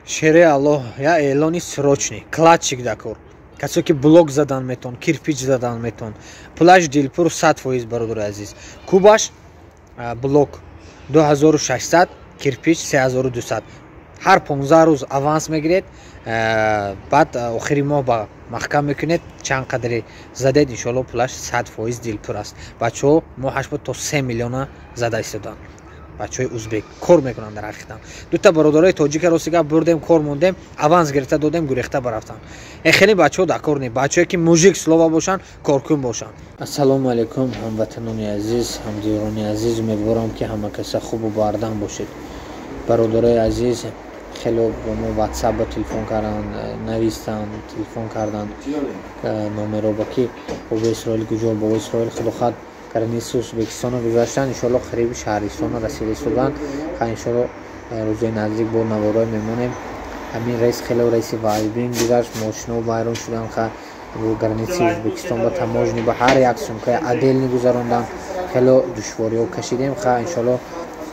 Шере Аллоҳ, я эълони срочный. Кладчик дакор. Касое ки блок задан метон, кирпич задан метон. Пулаш дилпур 100%, бародари азиз. Кубаш блок 2600, кирпич 3200. Ҳар 15 рӯз аванс мегиред, баъд охири моҳ ба маҳкам мекунед, чанд қадре задед, иншоалло пулаш 100% дилпур аст. Бачаҳо моҳаш то 3 миллиона зада истоданд. Бачаҳои узбек кор мекунанд. Дар ҳақиқатан дута бародарои тоҷика, рости гап, бурдем, кор мондем, аванс гирифта додем, гурехта барафтанд. Хеле бачаҳо дар кор не, бачаҳое ки мужик слова бошанд, коркун бошанд. Ассалому алайкум, ҳамватанони азиз, ҳамдиёрони азиз, умедворам, ки ҳама каса хубу бардам бошед. Бародарои азиз, хеле ба мо Ватсап ба телефон карданд, навистанд, телефон карданд номеро ба ки бобо Исроил куҷо, бобо Исроил. Худохат, граница Ӯзбекистонро гузаштанд, иншоалло қариби шаҳристонро расида истоданд. Иншоалло рӯзои наздик бо наворое мемонем. Ҳамин рейс хеле рейси вазнин гузашт, мошинао вайрон шуданд, граница и Ӯзбекистон ба таможня ба ҳар як сумкаи отдельный гузаронданд, хеле душвориҳо кашидем. Ха, иншоалло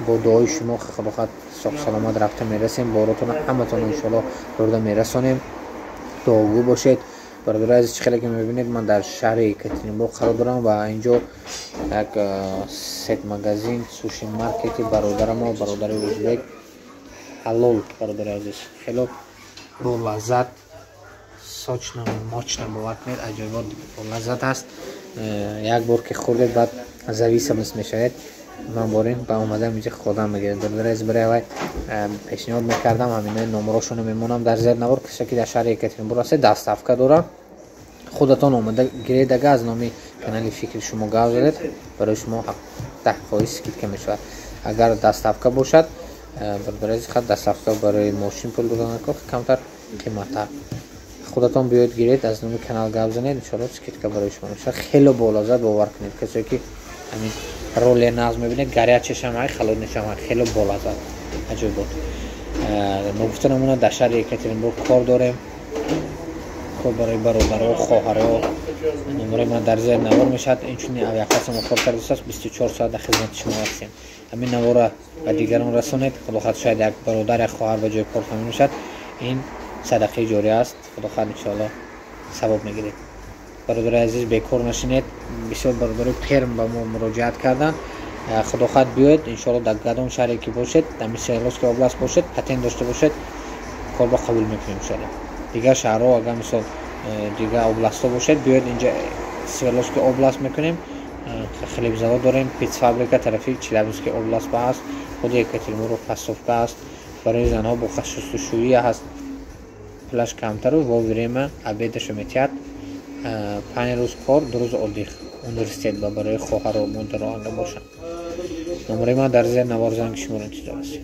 бо дуои шумо, худохат, соҳ саломат рафта мерасем, боротона ҳаматонро иншоалло бурда мерасонем. Дуогӯ бошед, бародари азиз. Чӣ хеле ки мебинед, ман дар шаҳри Екатеринбург қарор дорам ва инҷо як сет магазин, суши маркети бародарамо, бародари узбек, ҳалол. Бародари азиз, хело болаззат, сочно, мощно, бовар кунед, аҷоибот болаззат аст. Як бор ки хӯрдед, баъд зависимость мешавед. Ман борин ба омадам инҷа, худам мегиред. Бародари азиз, барои аввал пешниҳод мекардам, ҳаминои номерошонро мемонам дар зер навор. Касе ки дар шаҳри Екатеринбург ҳастед, доставка дорам, худатон омада гиред. Ага аз номи канали «Фикри шумо» гап задед, барои шумо 10% скидка мешавад. Агар доставка бошад, бародари азиз, хат доставка барои мошин пул дода накор, камтар қиматтар. Худатон биёед, гиред, аз номи канал гап занед, иншоалло скидка барои шумо мешавад. Хело болаззат, бовар кунед, касое ки ҳамин роле нағз мебинед, горячий шамай, холодный шамай, хело болаззат, аҷоибот. Ногуфта намонад, дар шаҳри Екатеринбург кор дорем, кор барои бародаро, хоҳаро. Номерои ман дар зери навор мешавад. Инчунин авиакасса мо кор кардааст, 24 соат дар хизмати шумо ҳастем. Ҳамин навора ба дигарон расонед, худохоҳад, шояд як бародар, як хоҳар ба ҷои кор фаҳмӣ мешавад. Ин садақаи ҷория аст, худохоҳад, иншоалло савоб мегиред. Бародари азиз, бекор нашинед. Бисёр бародарои Перм ба мо муроҷиат карданд. Худохоҳад, биёед, иншоалло дар кадом шаҳре ки бошед, дар Свердловский область бошед, патент дошта бошед, корба қабул мекунем, иншоалло. Дигар шаҳрҳо, агар мисол дигар областҳо бошед, биёед, инҷа Свердловский область мекунем. Хлебзавод дорем, птицфабрика тарафи Челябинский область ба ҳаст, худи Екатеринбург фасовка аст. Барои занҳо бо шустушӯӣ ҳаст, пулаш камтару во время обед ашо метиҳад. 5 рӯз кор, 2 рӯз отдых. Университет ба барои хоҳару модаро ага бошанд. Номерои ман дар зери навор, занги шуморо интизор ҳастем.